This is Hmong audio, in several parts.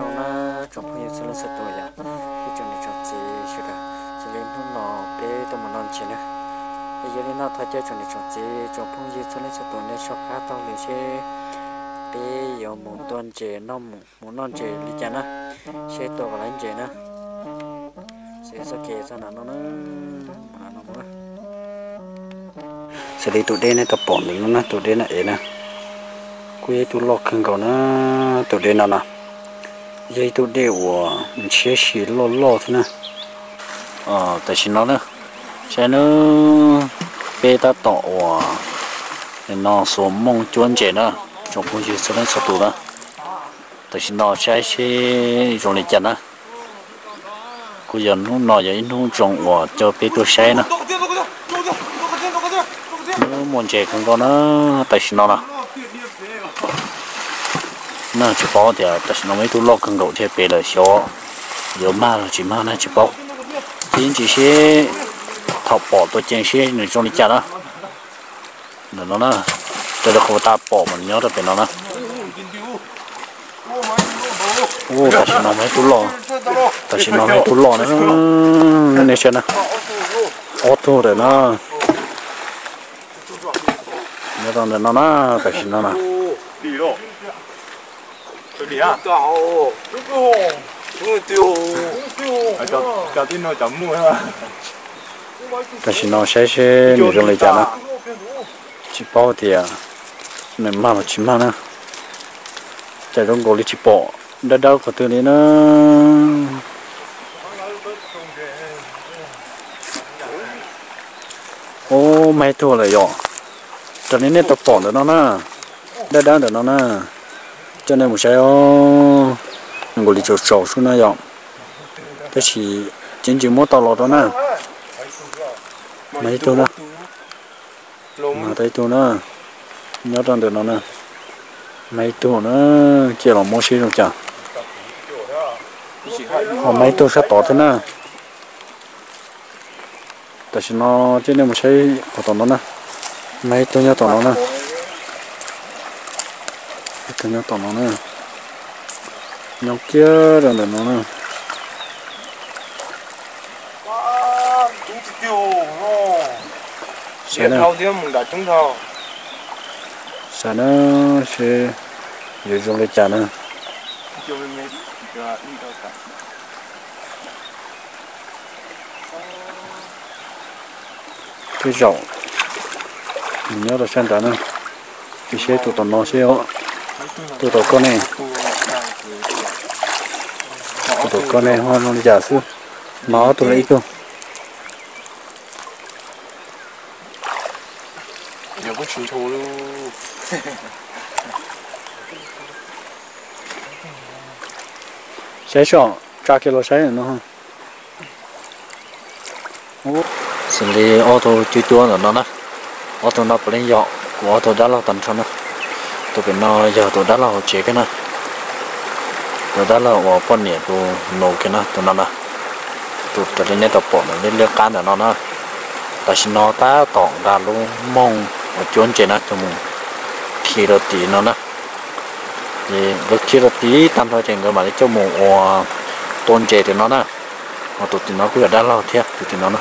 No na, tsoom phooj ywg txhua leej txhua tus yom, ib tsoom niam tsoom txiv sawv daws, xws li hnub no peb tuaj mus noj ntses na. Es yog li no thov caw tsoom niam tsoom txiv tsoom phooj ywg txhua leej txhua tus nej soj qab taug lw seb peb yuav mus tua ntses noj, mus noj ntses li cas na, seb tua puas laib ntses na. Xws txoj kev txog ntawm no na, xws li tus dej nej tau pom ntawm no na, tus dej no es na, kuj yog ib tug loj kawg nkaus na. Tus dej no na, yog ib tug dej uas ntshiab si loj loj thiab na. Tam sim no na, saib na, peb tab tom uas no xuas mooj cuab ntses na, tsoom phooj ywg txhua leej txhua tus na. Tam sim no saib seb zoo li cas na. Kuj yog hnub no yog ib hnub zoo uas coj peb tuaj saib na. Hnub muaj ntses kawg nkaus na, tam sim no na. Na tsis paub tias tam sim no muaj ib tug loj kawg nkaus thiab pem lawm xyov yuav mag los tsis mag na tsis paub. Ib ntsis seb thaum pom tua ceev seb nws zoo li cas na. Ntawm no na, raws li qhov tas pom mas nyob rau pem no na. Ua tam sim no muaj ib tug loj, tam sim no muaj ib tug loj na, nej saib na, ob tug ntawm no, nyob rau ntawm no na, tam sim no na. Tam sim no saib seb nws zoo li cas na, tsis paub tias nws mag los tsis mag na. Cas zoo nkaus li tsis pom dawb dawb qhov twg li na. Ub, mag ib tug lawm yom. Raws li nej tau pom ntawm no na, dawb dawb ntawm no na, coj nej mus saib os. Zoo nkaus li tsaus tsaus sub na yom, tab sis cev ntsis muab tau los rau na. Mag ib tug na, mag tau ib tug na, nyob rau ntawm no na. Mag ib tug na, cia los muab seb zoo cas. Ho mag ib tug sab tod thiab na. Tam sim no coj nej mus saib qhov tom no na, mag ib tug nyob tom no na, ib tug nyob tom no na, nyob kiag rau ntawm no na. Saib na, saib na, seb yuav zoo li cas na. Tej zaum nws nyob rau sab nrad na, cia seb tus tom no seb, tus tom koj ne, tus tom koj ne ho zoo li cas xwb, mas ob tug los ib tug. Saib seb, tsa kiag los saib no. Xws li ob tug cuab cuab ntawm no na, ob tug no puav leej yog kuv ob tug dab laug tag nrho na. Tus pem no yog tus dab laug hauv tsev kiag na, tus dab laug uas poj niam tus nus kiag na, tus no na. Tus raws li nej tau pom ntawm liab liab qab ntawm no na, tam sim no tab tom nqa lub mooj uas cuab ntses na coj mus khi rau tim no na. Ces nkawd khi rau tim tag nrho ces nkawd mam li coj mus ua tua ntses tim no na. Ho tus tim no kuj yog dab laug thiab tus tim no na.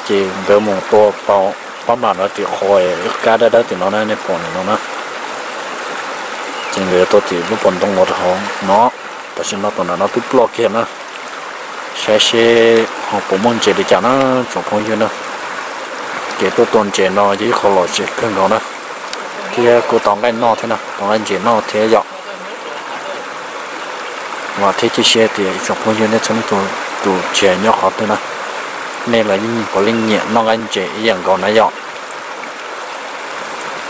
Ces nkawd mus tua pab mam no tim qhov kab dawb dawb tim no na, nej pom ntawm no na. Ces nkawd yuav tua tim lub pas ntoo uas rau hauv no. Tam sim no tus ntawm no twb ploj kiag na. Saib seb ho puas muaj ntses li cas na, tsoom phooj ywg na. Kev tuaj tua ntses no yog ib qho lom zem kawg nkaus na, thiab kuj tau nqaij noj thiab na, tau nqaij ntses noj thiab yom. Vam thiab cia siab tias ib tsoom phooj ywg nej txhua leej txhua tus tsis hais nyob qhov twg na, nej los yeej puav leej nyiam noj nqaij ntses ib yam nkaus na yom.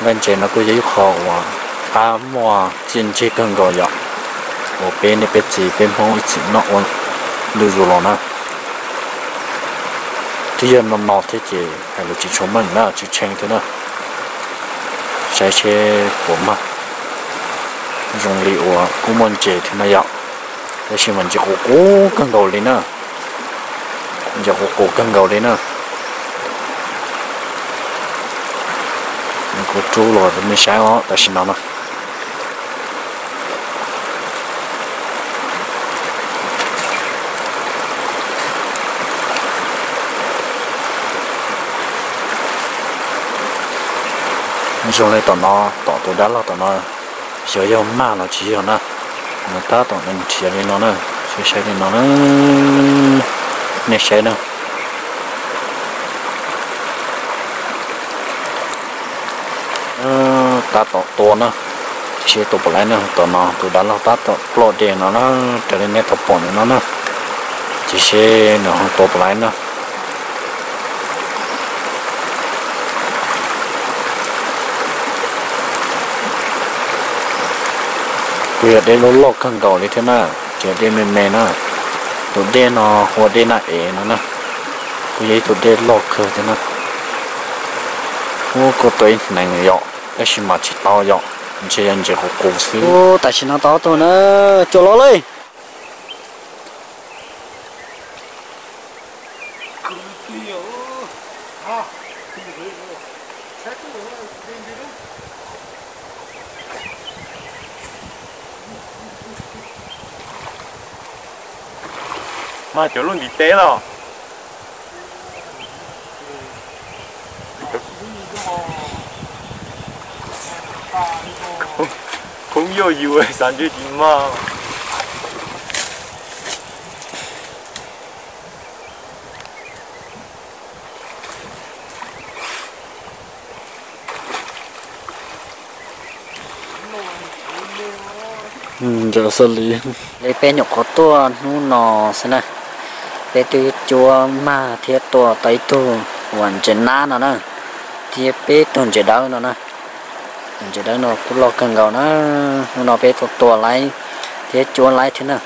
Nqaij ntses no kuj yog ib qho uas qab muaj txiaj ntsig kawg nkaus yom, uas peb niam peb txiv peb Hmoob ib txwm noj ua lwm zus los na. Twb yog no no thiab ces hais lus tsis tshua meej na, tsis tshee thiab na. Saib seb puas mag. Zoo li uas kuj muaj ntses thiab na yom, tab sis mas ntses qus qus kawg nkaus li na, ntses qus qus kawg nkaus li na. Kuv rub los rau nej saib os tam sim no na. Zoo li tom no, tom tus dab laug tom no, xyov yog mag los tsis yog na. Nws tab tom nrhiav li no na, saib saib li no na, nej saib na. Tab tom tua na, tsis tua puas laib na, tom no tus dab laug tab tom ploj dej no na, raws li nej tau pom ntawm no na, tsis seb nws ho tua puas laib na. Kuj yog dej loj loj kawg nkaus li thiab na, tsis yog dej me me na. Tus dej no hu ua dej Naj Ev no na, kuj yog ib tug dej loj kawg thiab na. Ub, kuj tua ib hneev yom, tab sis mas tsis tau yom, ntshe yog ntses qus qus xwb. Ub, tam sim no tau ob tug na, cua los lawm. Mas cov lub ntiv teb los. Khoob yoj yus xav ntsej tsis maj. Ntawm xab li, li peb nyuam qhuav tuaj hnub no xwb na, peb twb cuab mag thiab tua tau ib tug uas ntses nab no na, thiab peb tug ntses dawb no na. Ntses dawb no kuj loj kawg nkaus na, hnub no peb tuaj tua laib thiab cuab laib thiab na.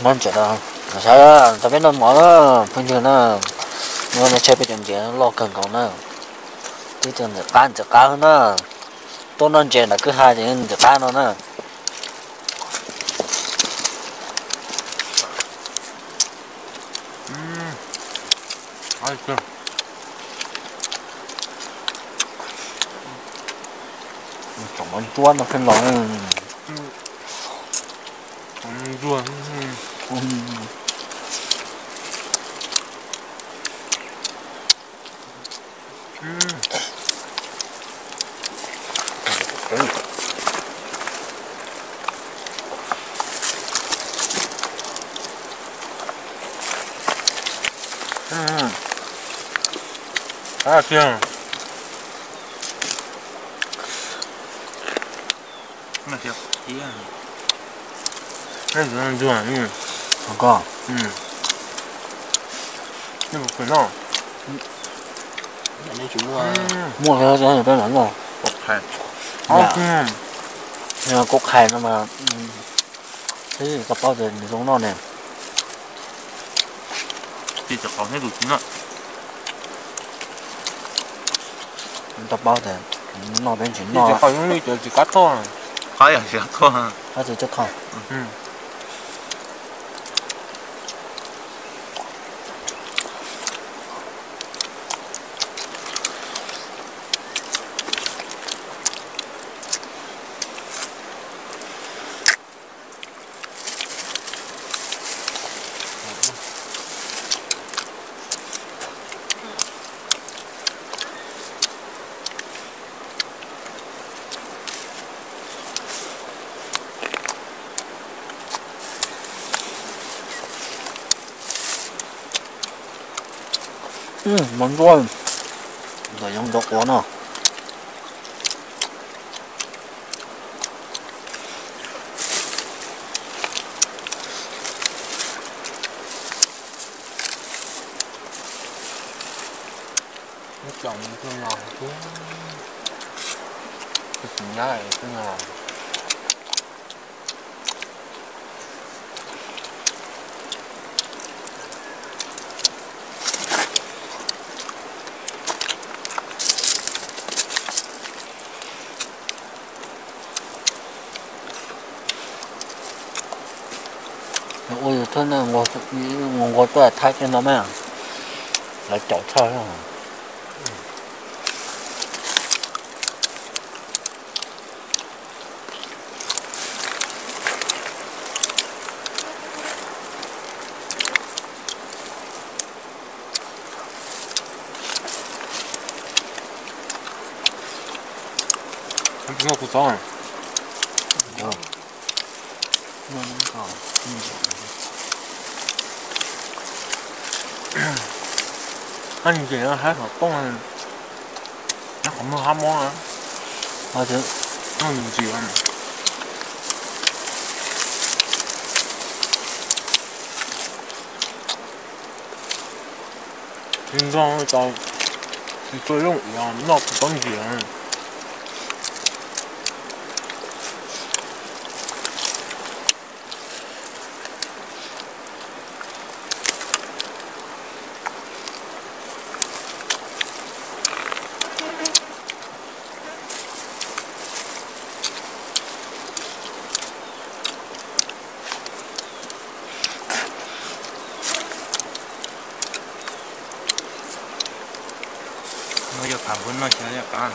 Muab ntses, sawv daws peb noj mov na, phooj ywg na, muab nej saib peb cov ntses loj kawg nkaus na, twb cov ntses qab ntses qab na, tuaj noj ntses ntawm kwj ha ces ntses qab no na. Tsoom mov ntsuab no pheej los. Koj, muaj peb no, kuv qhais no mas, tsis tau paub tias nws zoo noj ne. Tsis tau paub tias noj peb tsis noj. Qab tsis tau thoj. Mov nruab, nram yoov nrov quav no. Ua yus thawj na, nqua tuaj thab kiag no mas lawv caum tshaj. Hab ntses no hab xov tooj, nyob qhov muag hab mob na. Noj ntses. Tsis nrog tau, tsis tau yooj yim noj kuv tsob ntses. Muab cov pham npua noj xyaw yog qab.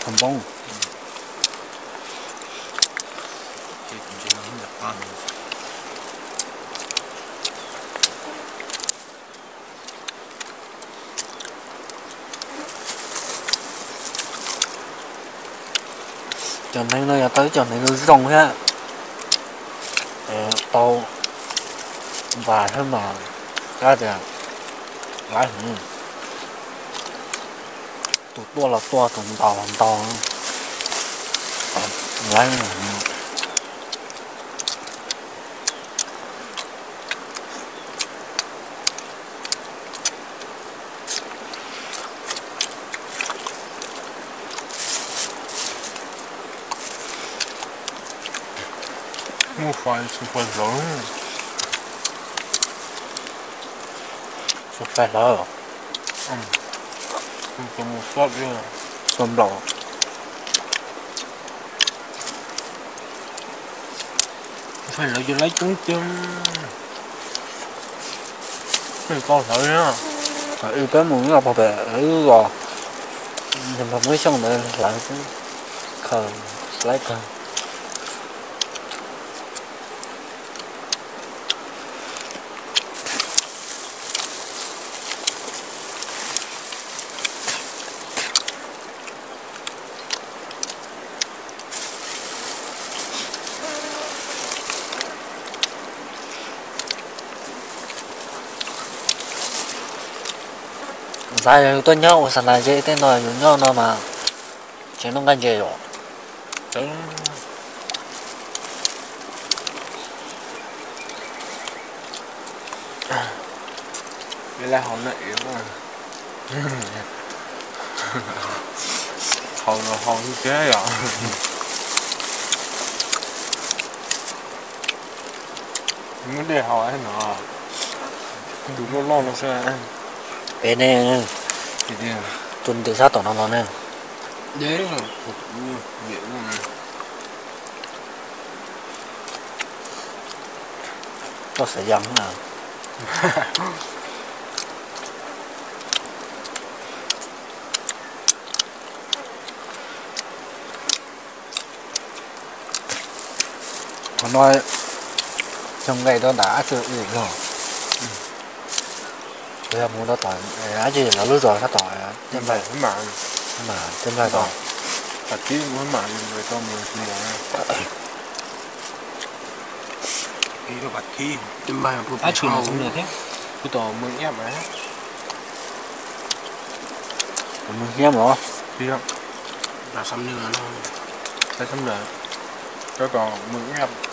Pham npoob. Cov neeg no yog tau ib cov neeg zoo zoo thiab, tau npas thiab mas, kab tias laib heev. Tus tuaj los tuaj, tus ntaus los ntaus, laib. Muaj fais, txhua fais hlawv. Txhua fais hlawv. Txhua nplaum. Fais hlawv ces laib coob tiag. Peb mus nyob pog pem wb os, muaj xyoo ntawd hlawv khaws laib kawg. Xav yog yus tuaj nyob ua xa nas ze tej no, yus nyob no mas tseem noj nqaij ntses yom. Haus los haus xwb thiab yom. Muab dej haus no, tus loj loj no xwb. Pem ne, tus ntws sab tom no los ne. Toj xav yas na. Qhov no xyoo nqaij rau nram Ab Tsi Lis no. Yog mus rau tom Ab Tsi Lis lawv lub zos sab tom Tej Nplaig, Tej Nplaig tom. Tej Nplaig tom, Ab Tsi Lis no xyoo nqaij thiab, kuv tom mus iab mas. Mus hiab los, tab tom mus